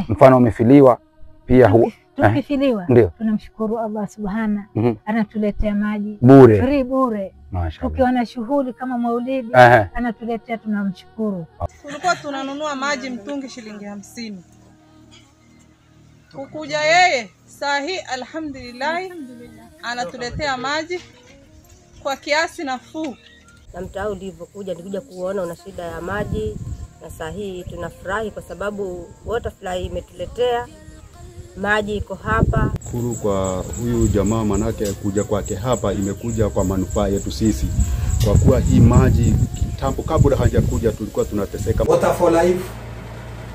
Mfano umefiliwa pia huwa tukifiliwa tunamshukuru Allah subhana, anatuletea maji bure, free bure. Tukiona shughuli kama maulidi anatuletea, tunamshukuru. Tulikuwa tunanunua maji mtungi shilingi 50. Kukuja yeye saa hii alhamdulillah anatuletea maji kwa kiasi nafuu. Na mtaa ulivyokuja nilikuja kuona una shida ya maji, na saa hii tunafurahi kwa sababu Waterfly imetuletea maji iko hapa. Shukuru kwa huyu jamaa, manake kuja kwake hapa imekuja kwa manufaa yetu sisi, kwa kuwa hii maji kitambo kabla hajakuja tulikuwa tunateseka. Water for Life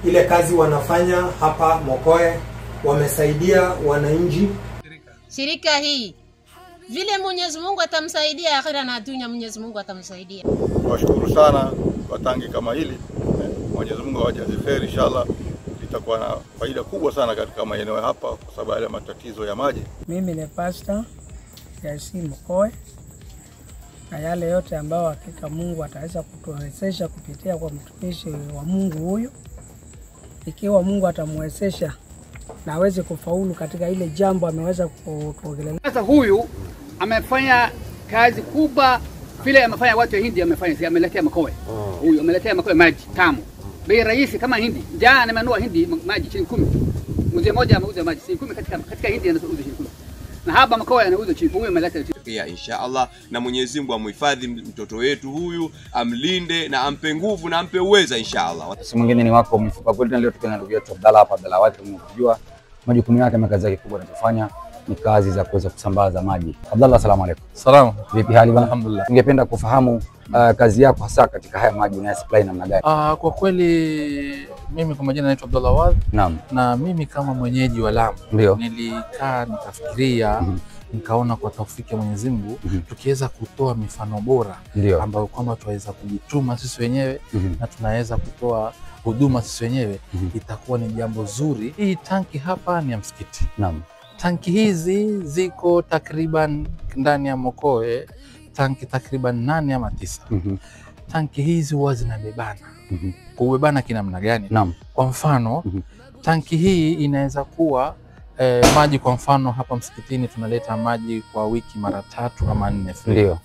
ile kazi wanafanya hapa Mokoe, wamesaidia wananchi. Shirika hii vile Mwenyezi Mungu atamsaidia akhira na dunia, Mwenyezi Mungu atamsaidia. Tunashukuru sana kwa tangi kama hili. Mwenyezi Mungu awajaze kheri inshallah. Itakuwa na faida kubwa sana katika maeneo hapa kwa sababu ya matatizo ya maji. Mimi ni pastor Yasin Mokoe, na yale yote ambayo hakika Mungu ataweza kutuwezesha kupitia kwa mtumishi wa Mungu huyu, ikiwa Mungu atamwezesha na aweze kufaulu katika ile jambo ameweza kutuongelea. Sasa huyu amefanya kazi kubwa vile amefanya watu wa Hindi, amefanya ameletea Mokoe. Huyu ameletea Mokoe maji tamu. Bei rahisi kama Hindi. Jana nimenunua Hindi maji shilingi 10. Mzee mmoja ameuza maji shilingi 10 katika Hindi anauza shilingi 10. Na hapa Mokoe anauza shilingi 10, ameleta pia inshallah. Na Mwenyezi Mungu amhifadhi mtoto wetu huyu, amlinde na ampe nguvu na ampe uweza inshallah. Si mwingine ni wako Mifupa Gold, na leo tukiwa na ndugu yetu Abdalla hapa. Abdalla watu mnajua majukumu yake na kazi yake kubwa anazofanya ni kazi za kuweza kusambaza maji. Abdalla, asalamu alaykum. Salamu. Vipi hali bwana? Alhamdulillah. Ningependa kufahamu kazi yako hasa katika haya maji una supply namna gani? Kwa kweli mimi kwa majina naitwa Abdalla Wadh. Naam. Na mimi kama mwenyeji wa Lamu nilikaa nikafikiria, nikaona kwa taufiki ya Mwenyezi Mungu tukiweza kutoa mifano bora ambayo kwamba tuweza kujituma sisi wenyewe na tunaweza kutoa huduma sisi wenyewe, itakuwa ni jambo zuri. Hii tanki hapa ni ya msikiti. Naam. Tanki hizi ziko takriban ndani ya Mokoe tanki takriban 8 ama 9. Tanki hizi huwa zinabebana. Kubebana kinamna gani? Naam. Kwa mfano tanki hii inaweza kuwa maji, kwa mfano hapa msikitini tunaleta maji kwa wiki mara 3 ama 4. Ndio.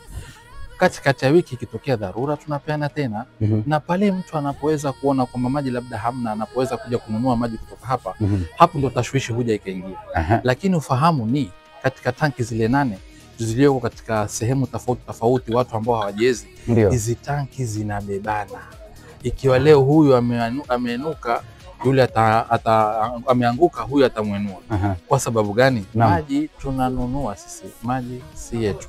Katikati ya wiki ikitokea dharura tunapeana tena. Na pale mtu anapoweza kuona kwamba maji labda hamna, anapoweza kuja kununua maji kutoka hapa, hapo ndo tashwishi huja ikaingia. Lakini ufahamu ni katika tanki zile 8 zilizoko katika sehemu tofauti tofauti, watu ambao hawajiwezi, hizi tanki zinabebana. Ikiwa leo huyu ameinuka, yule ameanguka, huyu atamwenua. Kwa sababu gani? Maji tunanunua sisi, maji si yetu.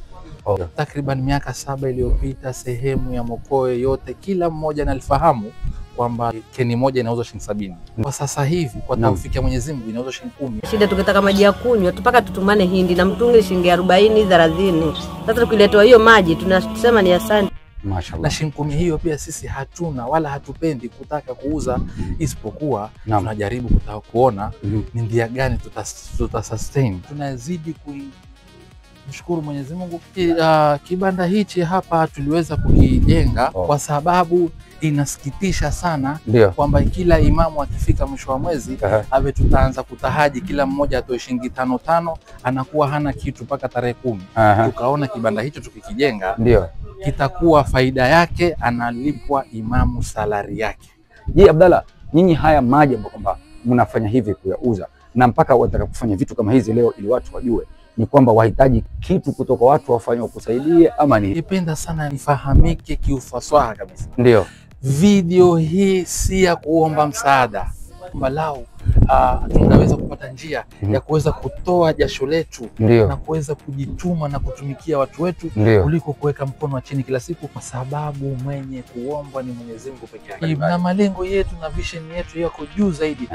Takriban miaka 7 iliyopita sehemu ya Mokoe yote kila mmoja analifahamu kwamba keni moja inauzwa shilingi 70. Kwa sasa hivi kwa taufiki ya Mwenyezi Mungu inauzwa shilingi 10. Shida tukitaka maji ya kunywa mpaka tutumane Hindi na mtungi shilingi 40 30. Sasa tukiletwa hiyo maji tunasema ni asante. Mashallah. Na shilingi 10 hiyo pia sisi hatuna wala hatupendi kutaka kuuza, isipokuwa tunajaribu kutaka kuona ni njia gani tuta sustain. Tunazidi kumshukuru Mwenyezi Mungu. Kibanda hichi hapa tuliweza kukijenga kwa sababu inasikitisha sana kwamba kila imamu akifika mwisho wa mwezi awe tutaanza kutahaji, kila mmoja atoe shilingi 5 anakuwa hana kitu mpaka tarehe 10. Tukaona kibanda hicho tukikijenga kitakuwa faida yake, analipwa imamu salari yake. Je, Abdalla, nyinyi haya maji ambayo kwamba mnafanya hivi kuyauza na mpaka wataka kufanya vitu kama hizi leo ili watu wajue ni kwamba wahitaji kitu kutoka watu wafanye wakusaidie ama ni? Nipenda sana nifahamike kiufasaha kabisa. Ndio. Video hii si ya kuomba msaada. Walau tunaweza kupata njia ya kuweza kutoa jasho letu na kuweza kujituma na kutumikia watu wetu kuliko kuweka mkono wa chini kila siku, kwa sababu mwenye kuomba ni Mwenyezi Mungu peke yake. Na malengo yetu na vision yetu yako juu zaidi.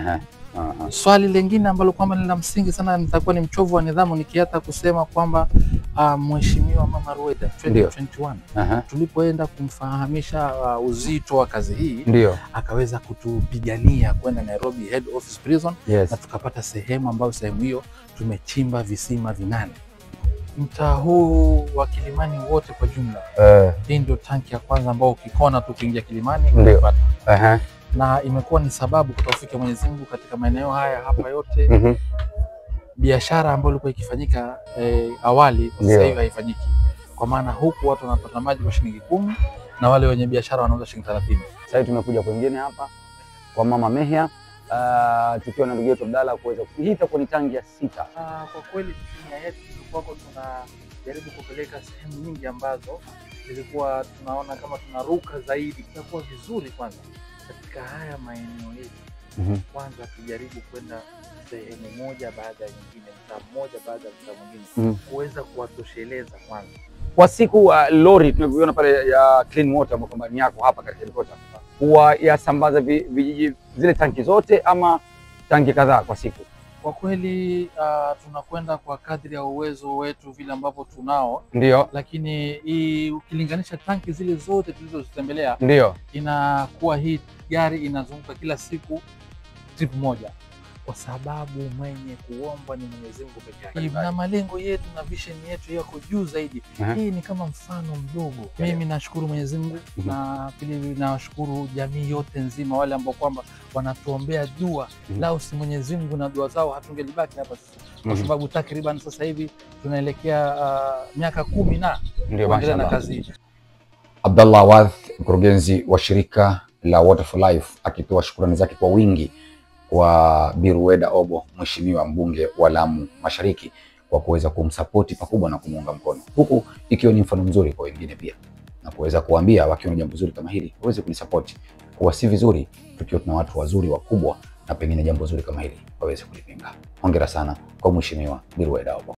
Swali lingine ambalo kwamba ni la msingi sana, nitakuwa ni mchovu wa nidhamu nikiata kusema kwamba Mheshimiwa Mama Ruweida 2021 tulipoenda kumfahamisha uzito wa kazi hii, akaweza kutupigania kwenda Nairobi Head Office Prison. Na tukapata sehemu ambayo sehemu hiyo tumechimba visima 8. Mtaa huu wa Kilimani wote kwa jumla, hii ndio tanki ya kwanza ambao ukikona tu kuingia Kilimani unapata. Na imekuwa ni sababu kwa taufiki ya Mwenyezi Mungu katika maeneo haya hapa yote. Biashara ambayo ilikuwa ikifanyika awali kwa sasa hivi haifanyiki. Kwa maana huku watu wanapata maji kwa shilingi 10 na wale wenye biashara wanauza shilingi 30. Sasa hivi tumekuja kwingine hapa kwa Mama Mehia, tukiwa na ndugu yetu Abdalla kuweza hii itakuwa ni tangi ya 6. Kwa kweli nia yetu tulikuwa tunajaribu kupeleka sehemu nyingi ambazo zilikuwa tunaona kama tunaruka zaidi. Itakuwa vizuri kwanza katika haya maeneo yetu. Kwanza tujaribu kwenda sehemu moja baada ya nyingine, mtaa mmoja baada ya mtaa mwingine, kuweza kuwatosheleza kwanza. Kwa siku lori tunavyoona pale ya Clean Water ambayo kwamba ni yako hapa katika headquarter, huwa yasambaza vijiji zile tanki zote ama tanki kadhaa kwa siku? Kwa kweli tunakwenda kwa kadri ya uwezo wetu vile ambavyo tunao. Ndio. Lakini ukilinganisha tanki zile zote tulizozitembelea, ndio inakuwa hii gari inazunguka kila siku trip moja, kwa sababu mwenye kuomba ni Mwenyezi Mungu peke yake. Na malengo yetu na vision yetu yako juu zaidi. Hii ni kama mfano mdogo. Mimi nashukuru Mwenyezi Mungu na pili nashukuru jamii yote nzima, wale ambao kwamba wanatuombea dua. Lao si Mwenyezi Mungu na dua zao hatungelibaki hapa sisi. Kwa sababu takriban sasa hivi tunaelekea miaka 10 na kuendelea na kazi hii. Abdallah Awadh, mkurugenzi wa shirika la Water for Life, akitoa shukrani zake kwa wingi kwa Bi Ruweida Obo, mheshimiwa mbunge wa Lamu Mashariki, kwa kuweza kumsapoti pakubwa na kumuunga mkono, huku ikiwa ni mfano mzuri kwa wengine pia, na kuweza kuambia wakiona jambo zuri kama hili waweze kulisapoti. Kwa si vizuri tukiwa tuna watu wazuri wakubwa na pengine jambo zuri kama hili waweze kulipinga. Hongera sana kwa mheshimiwa Bi Ruweida Obo.